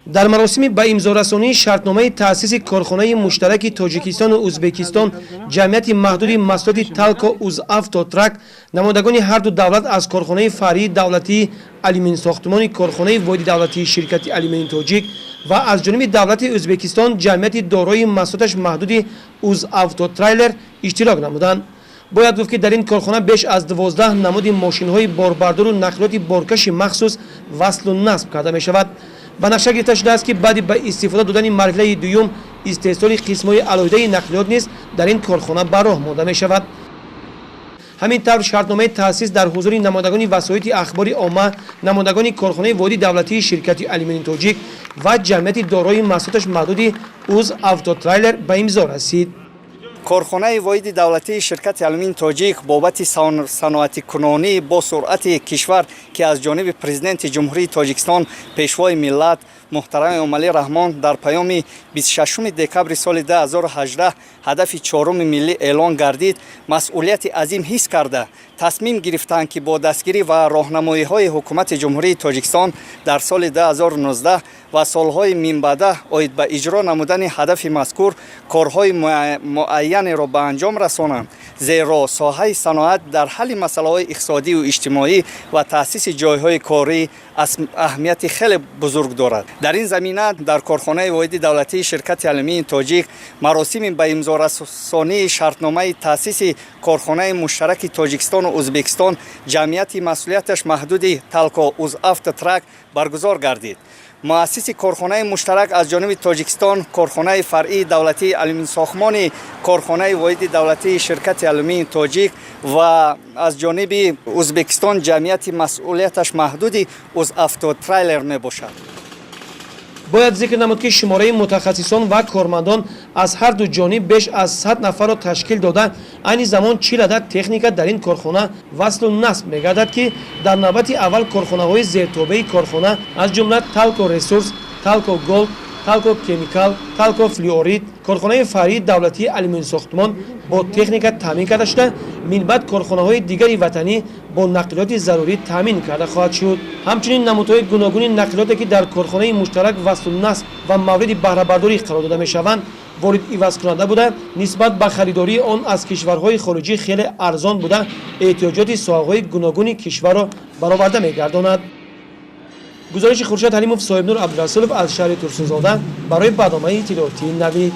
Дар маросими ба имзорасонии шартномаи таъсиси корхонаи муштараки Тоҷикистону Ӯзбекистон, ҷамъияти маҳдуди маҳсулоти Талко Узавтотрак, намояндагони ҳарду давлат аз корхонаи фаръии давлатии алюминсохтмони корхонаи воҳиди давлатии ширкати Алюмини Тоҷик ва аз ҷониби давлати Ӯзбекистон ҷамъияти дорои маҳсулоташ маҳдуди Узавтотрейлер иштирок намуданд. Бояд гуфт, ки дар ин корхона беш аз 12 намуди мошинҳои борбардору нақлиёти боркаши махсус васлу насб карда мешавад. Ба нақша гирифта шудааст, ки баъди ба истифода додани марҳилаи дуюм истеҳсоли қисмҳои алоҳидаи нақлиёт низ дар ин корхона ба роҳ монда мешавад. Ҳамин тавр, шартномаи таъсис дар ҳузури намояндагони васоити ахбори омма, намояндагони корхонаи воҳиди давлатии ширкати Алюмини Тоҷик ва ҷамъияти дорои маҳсулоташ маҳдуди Уз Автотрейлер ба имзо расид. Корхонаи воҳиди давлатии ширкати Алюмини Тоҷик бобати саноатикунонӣ бо суръати кишвар, ки аз ҷониби Президенти Ҷумҳурии Тоҷикистон, Пешвои миллат муҳтарам Эмомалӣ Раҳмон дар паёми 26 декабри соли 2018 ҳадафи чоруми миллӣ эълон гардид, масъулияти азим ҳис карда, тасмим гирифтанд, ки бо дастгирӣ ва роҳнамоиҳои Ҳукумати Ҷумҳурии Тоҷикистон дар соли 2019 ва солҳои минбаъда оид ба иҷро намудани ҳадафи мазкур корҳои муайянеро ба анҷом расонанд, зеро соҳаи саноат дар ҳалли масъалаҳои иқтисодию иҷтимоӣ ва таъсиси ҷойҳои корӣ аҳамияти хеле бузург дорад. Дар ин замина дар корхонаи воҳиди давлатии ширкати Алюминии Тоҷик маросими ба имзорасонии шартномаи таъсиси корхонаи муштараки Тоҷикистону Ӯзбекистон, ҷамъияти масъулияташ маҳдуди Талко Узавтотрак баргузор гардид. Муассиси корхонаи муштарак аз ҷониби Тоҷикистон корхонаи фаръии давлатии алюминсохтмони корхонаи воҳиди давлатии ширкати Алюминии Тоҷик ва аз ҷониби Ӯзбекистон ҷамъияти масъулияташ маҳдуди Узавтотрейлер мебошад. Бояд зикр намуд, ки шумораи мутахассисон ва кормандон аз ҳар ду ҷониб беш аз 100 нафарро ташкил дода, айни замон 40 адад техника дар ин корхона васлу насб мегардад, ки дар навбати аввал корхонаҳои зертобеи корхона, аз ҷумла Талко Ресурс, Талко Голд, Талко Кемикал, Талко Флюорит, корхонаи фаръии давлатии алюминсохтмон бо техника таъмин карда шуда, минбаъд корхонаҳои дигари ватанӣ бо нақлиёти зарурӣ таъмин карда хоҳад шуд. Ҳамчунин, намудҳои гуногуни нақлиёте, ки дар корхонаи муштарак васлу насб ва мавриди баҳрабардорӣ қарор дода мешаванд, ворид ивазкунанда буда, нисбат ба харидории он аз кишварҳои хориҷӣ хеле арзон буда, эҳтиёҷоти соҳаҳои гуногуни кишварро бароварда мегардонад. Гузориши Хуршед Ҳалимов, Соҳибнур Абдурасулов аз шаҳри Турсунзода барои барномаи иттилоотии Навид.